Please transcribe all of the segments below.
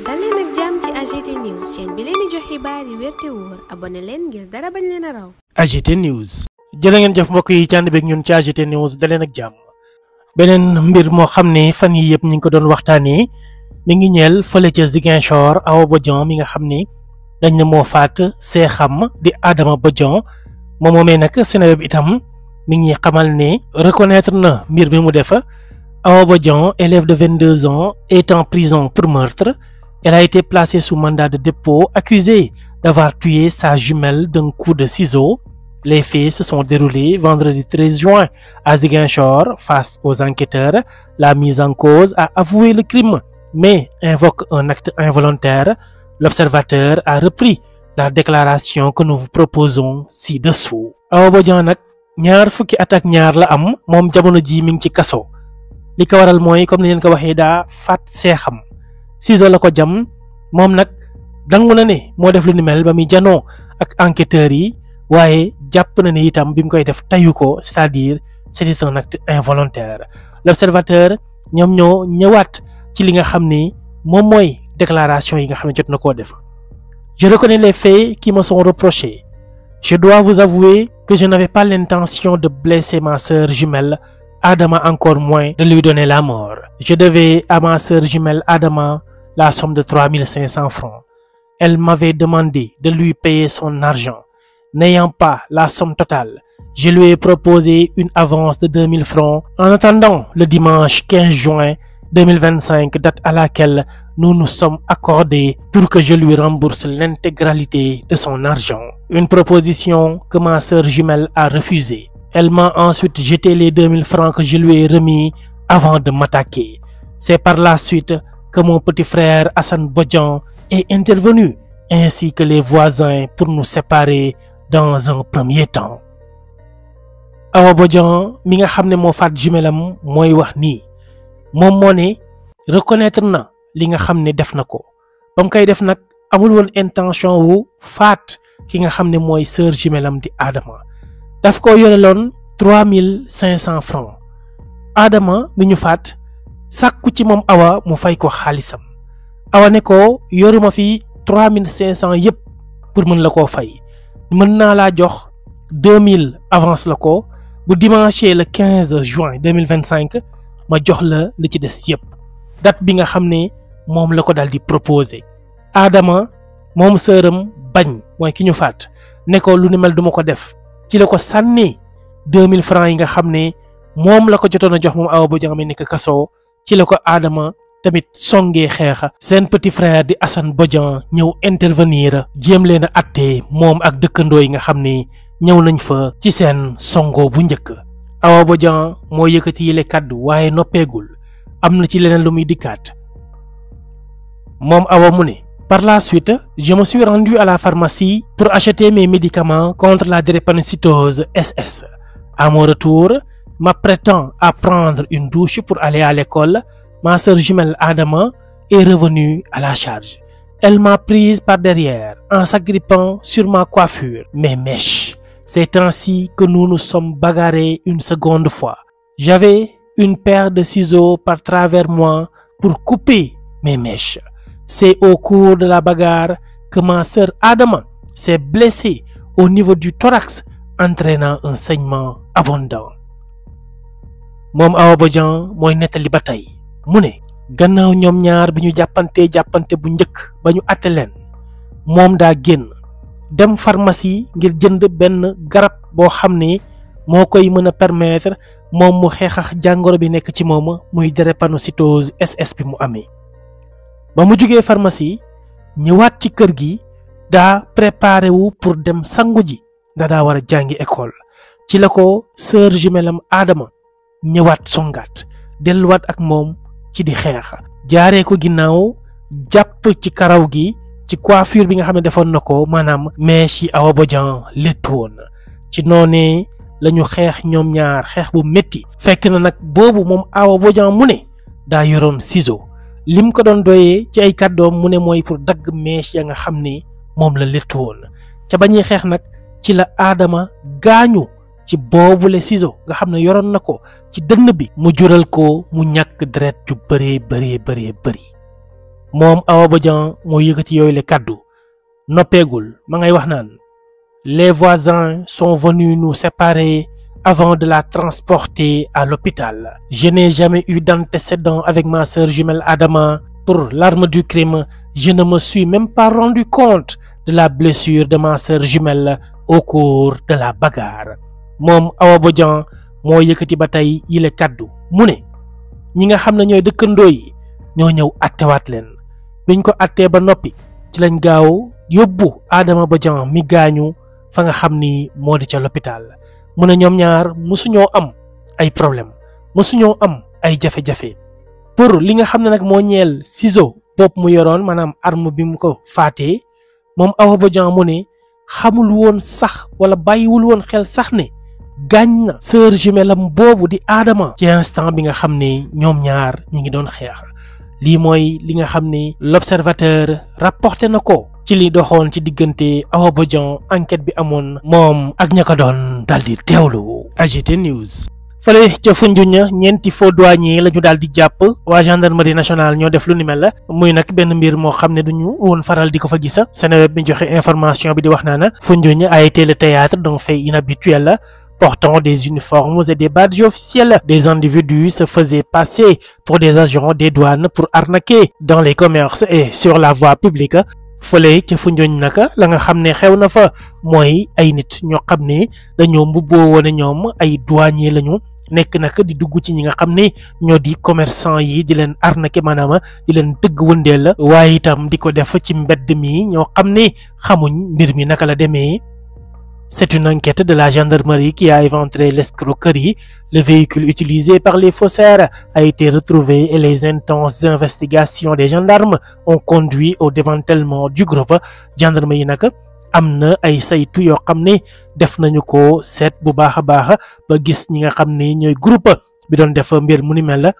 dal leen ak jàmm ci AGT News chaîne bi leen di jox xibaar yi wér te wóor abonné leen ngir dara bañ leen a raw. AGT News. jërë ngeen jëf mbokk yi ci ànd beeg ñun ci AGT News daleen ak jàmm. beneen mbir moo xam ne fan yi yëpp ñu ngi ko doon waxtaanee mi ngi ñeel fële ca Ziguinchor Awa Bodian mi nga xam ne dañ ne moo faat seexam di Adama Bodian moom moomee nag Seneweb bi itam mi ngi xamal ne reconnaître na mbir bi mu def. Awa Bodian, élève de 22 ans, est en prison pour meurtre. Elle a été placée sous mandat de dépôt, accusée d'avoir tué sa jumelle d'un coup de ciseau. Les faits se sont déroulés vendredi 13 juin à Ziguinchor. Face aux enquêteurs, la mise en cause a avoué le crime, mais invoque un acte involontaire. L'observateur a repris la déclaration que nous vous proposons ci-dessous. Awa Bodian nag ñaar fukki at ak ñaar la am moom jamono ji mi ngi ci kaso. li ko waral mooy comme ni leen ko waxee daa faat seexam ciseau la ko jam moom nag dangu na ne moo def lu ni mel ba muy janoo ak enquêteurs yi waaye jàpp na ne itam bi mu koy def tayu ko c'est-à-dire c'était un acte involontaire. L'observateur ñoom ñoo ñëwaat ci li nga xam ni moom mooy déclaration yi nga xam ne jot na koo def. Je reconnais les faits qui me sont reprochés. Je dois vous avouer que je n'avais pas l'intention de blesser ma sœur jumelle Adama, encore moins de lui donner la mort. Je devais à ma sœur jumelle Adama la somme de 3500 francs. Elle m'avait demandé de lui payer son argent. N'ayant pas la somme totale, je lui ai proposé une avance de 2000 francs en attendant le dimanche 15 juin 2025, date à laquelle nous nous sommes accordés pour que je lui rembourse l'intégralité de son argent. Une proposition que ma sœur jumelle a refusée. Elle m'a ensuite jeté les 2000 francs que je lui ai remis avant de m'attaquer. C'est par la suite que mon petit frère Hassan Bodian est intervenu, ainsi que les voisins pour nous séparer dans un premier temps. Awa Bodian mi nga xam ne moo faat jumelam mooy wax nii moom moo ne reconnaître na li nga xam ne def na ko ba mu koy def nag amul woon intention wu faat ki nga xam ne mooy sœur jumelam di Adama. daf ko yoreloon 3500 francs Adama mi ñu faat sàkku ci moom Awa mu fay ko xaalisam Awa ne ko yoruma fi 3500 yëpp pour mën la koo fay mën naa laa jox 2000 avance la ko bu dimanche le 15 juin 2025 ma jox la li ci des yëpp date bi nga xam ne moom la ko daal di proposé. Adama moom sëram bañ mooy ki ñu faat ne ko lu ni mel duma ko def. ci la ko sànni 2000 francs yi nga xam ne moom la ko jotoon a jox moom Awa Bodian mi nekk kaso ci la ko Adama tamit songee xeexa seen petit frère di Hassan Bodian ñëw intervenir jéem leen a atte moom ak dëkkandoo yi nga xam ne ñëw nañ fa ci seen songo bu njëkk. Awa Bodian moo yëkkati yile kàddu waaye noppeegul am na ci leneen lu muy dikkaat moom Awa mu ne. Par la suite, je me suis rendu à la pharmacie pour acheter mes médicaments contre la drépanocytose SS. À mon retour, m'apprêtant à prendre une douche pour aller à l'école, ma sœur jumelle Adama est revenue à la charge. Elle m'a prise par derrière en s'agrippant sur ma coiffure, mes mèches. C'est ainsi que nous nous sommes bagarrés une seconde fois. J'avais une paire de ciseaux par travers moi pour couper mes mèches. C'est au cours de la bagarre que ma sœur Adama s'est blessée au niveau du thorax, entraînant un saignement abondant. moom Awa Bodian mooy nettali ba tey mu ne gannaaw ñoom ñaar bi ñu jàppante bu njëkk ba ñu àtte leen moom daa génn dem pharmacie ngir jënd benn garab boo xam ne moo koy mën a permettre moom mu xeexax jàngoro bi nekk ci moom muy drépanocytose SS bi mu amee. ba mu jógee pharmacie ñëwaat ci kër gi daa préparé wu pour dem sangu ji daa war a jàngi école ci la ko sœur jumelam Adama ñëwaat songaat delluwaat ak moom ci di xeex jaaree ko ginnaaw jàpp ci karaw gi ci coiffure bi nga xam ne defoon na ko maanaam mèche yi Awa Bodian léttu woon ci noonee la ñu xeex ñoom ñaar xeex bu métti fekk na nag boobu moom Awa Bodian mu ne daa yoroon ciseau lim ko doon doyee ci ay kàddoom mu ne mooy pour dagg mèche ya nga xam ne moom la léttu woon ca bañuy xeex nag ci la Adama gaañu ci boobule ciseau nga xam ne yoroon na ko ci dënn bi mu jural ko mu ñàkk deret ju bëree bëri moom Awa Bodian moo yëkkati yooyu le kàddu noppeegul ma ngay wax naan les voisins sont venus nous séparer avant de la transporter à l'hôpital. Je n'ai jamais eu d'antécédent avec ma sœur jumelle Adama. Pour l'arme du crime, je ne me suis même pas rendu compte de la blessure de ma sœur jumelle au cours de la bagarre. moom Awa Bodian moo yëkkati ba tey yile kàddu mu ne ñi nga xam ne ñooy dëkkandoo yi ñoo ñëw attewaat leen biñ ko attee ba noppi ci lañ gaaw yóbbu Adama Bodian mi gaañu fa nga xam ni moo di ca l'hôpital mu ne ñoom ñaar mësuñoo am ay problème mësuñoo am ay jafe-jafe pour li nga xam ne nag moo ñeel ciseau bopp mu yoroon maanaam arme bi mu ko faatee moom Awa Bodian mu ne xamul woon sax wala bàyyiwul woon xel sax ne gaañ na sœur jumelle am boobu di Adama ci instant bi nga xam ne ñoom ñaar ñi ngi doon xeex lii mooy li nga xam ne l'observateur rapporté na ko ci li doxoon ci diggante Awa Bodian enquête bi amoon moom ak ña ko doon daal di teewlu AGT News. fële ca Foundiougne ñeenti faux douanier la ñu daal di jàpp waa gendarmerie nationale ñoo def lu ni mel la muy nag benn mbir moo xam ne duñu woon faral di ko fa gisa Seneweb bi joxe information bi di wax naa na Foundiougne a été le théâtre d'un fait inhabituel portant des uniformes et des badges officiels. Des individus se faisaient passer pour des agents des douanes pour arnaquer dans les commerces et sur la voie publique. fële ca Foundiougne naka la nga xam ne xew na fa mooy ay nit ñoo xam ne dañoo mbubboo woon ñoom ay douanier lañu nekk nag di dugg ci ñi nga xam ne ñoo di commerçant yi di leen arnaquer maanaam di leen dëgg wëndeel waaye itam di ko def ci mbedd mi ñoo xam ne xamuñ mbir mi naka la demee. C'est une enquête de la gendarmerie qui a éventré l'escroquerie. Le véhicule utilisé par les faussaires a été retrouvé et les intenses investigations des gendarmes ont conduit au démantèlement du groupe. Gendarme yi nag am na ay saytu yoo xam ne def nañu ko seet bu baax a baax ba gis ñi nga xam ne ñooy groupe bi doon def mbir mu ni mel la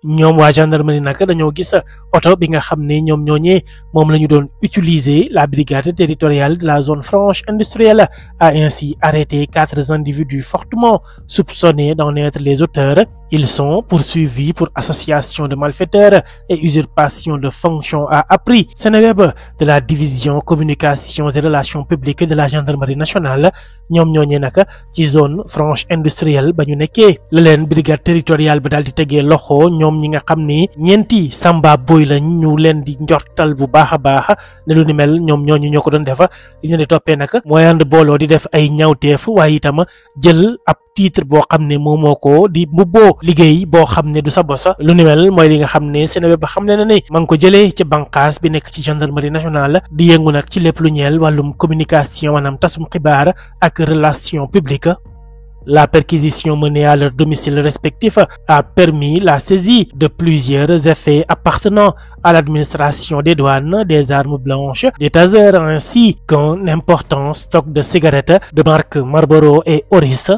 ñoom waa gendarmerie nag dañoo gis oto bi nga xam ne ñoom ñooñee moom la ñu doon utiliser. La brigade territoriale de la zone franche industrielle a ainsi arrêté 4 individus fortement soupçonnés d'en être les auteurs. Ils sont poursuivis pour association de malfaiteurs et usurpation de fonction, a appris Seneweb de la division communications et relations publiques de la gendarmerie nationale. ñoom ñooñee nag ci zone franche industrielle ba ñu nekkee la leen brigade territoriale ba daal di tegee loxo ñoom ñi nga xam ni ñeenti samba boy lañ ñu leen di njortal bu baax a baax ne lu ni mel ñoom ñooñu ñoo ko doon defa li ñu di toppee nag mooy ànd booloo di def ay ñawteef waaye itam jël ab titre boo xam ne moom moo ko di mbubboo liggéey boo xam ne du sa bosa. lu ni mel mooy li nga xam ne Seneweb ba xam ne na ne ma ngi ko jëlee ci bànqaas bi nekk ci gendarmerie nationale di yëngu nag ci lépp lu ñeel wàllum communication maanaam tasum xibaar ak relations publiques. La perquisition menée à leur domicile respectif a permis la saisie de plusieurs effets appartenant à l'administration des douanes, des armes blanches, des tasers ainsi qu'un important stock de cigarettes de marque Marlboro et Oris.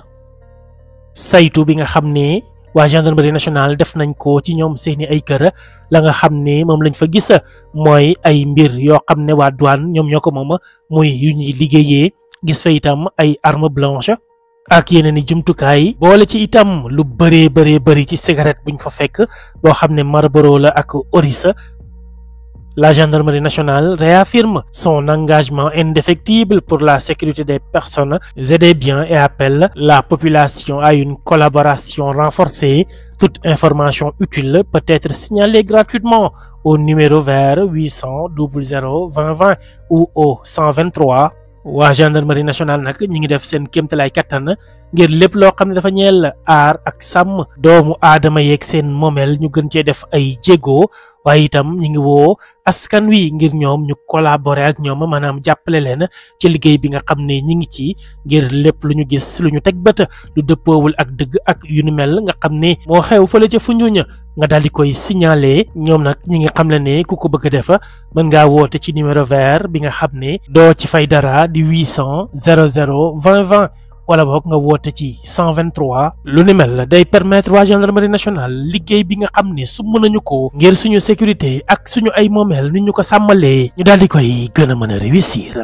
saytu bi nga xam ne waa gendarmerie nationale def nañ ko ci ñoom seeni ay kër la nga xam ne moom lañ fa gis mooy ay mbir yoo xam ne waa douane ñoom ñoo ko moom muy yu ñuy liggéeyee. gis fa itam ay arme blanche ak yeneen i jumtukaay boole ci itam lu bëree ci cigarette buñ fa fekk boo xam ne Marlboro la ak Oris. La gendarmerie nationale réaffirme son engagement indéfectible pour la sécurité des personnes et des biens et appelle la population à une collaboration renforcée. Toute information utile peut être signalée gratuitement au numéro vert 800 00 20 20 ou au 123. waa gendarmerie nationale nag ñi ngi def seen kéemtalaay kattan ngir lépp loo xam ne dafa ñeel aar ak sàmm doomu aadama yeeg seen moomeel ñu gën cee def ay jéego waaye itam ñi ngi woo askan wi ngir ñoom ñu collaborer ak ñoom maanaam jàppale leen ci liggéey bi nga xam ne ñi ngi ci ngir lépp lu ñu gis lu ñu teg bët lu dëppoowul ak dëgg ak yu ni mel nga xam ne moo xew fële ca Foundiougne nga daal di koy signaler. ñoom nag ñi ngi xam le ne ku ko bëgg a def mën ngaa woote ci numéro vert bi nga xam ne doo ci fay dara di 800 00 20 20 wala boog nga woote ci 123. lu ni mel day permettre waa gendarmerie nationale liggéey bi nga xam ne su mën nañu ko ngir suñu sécurité ak suñu ay moomeel ni ñu ko sàmmalee ñu daal di koy gën a mën a réussir.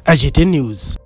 AGT News.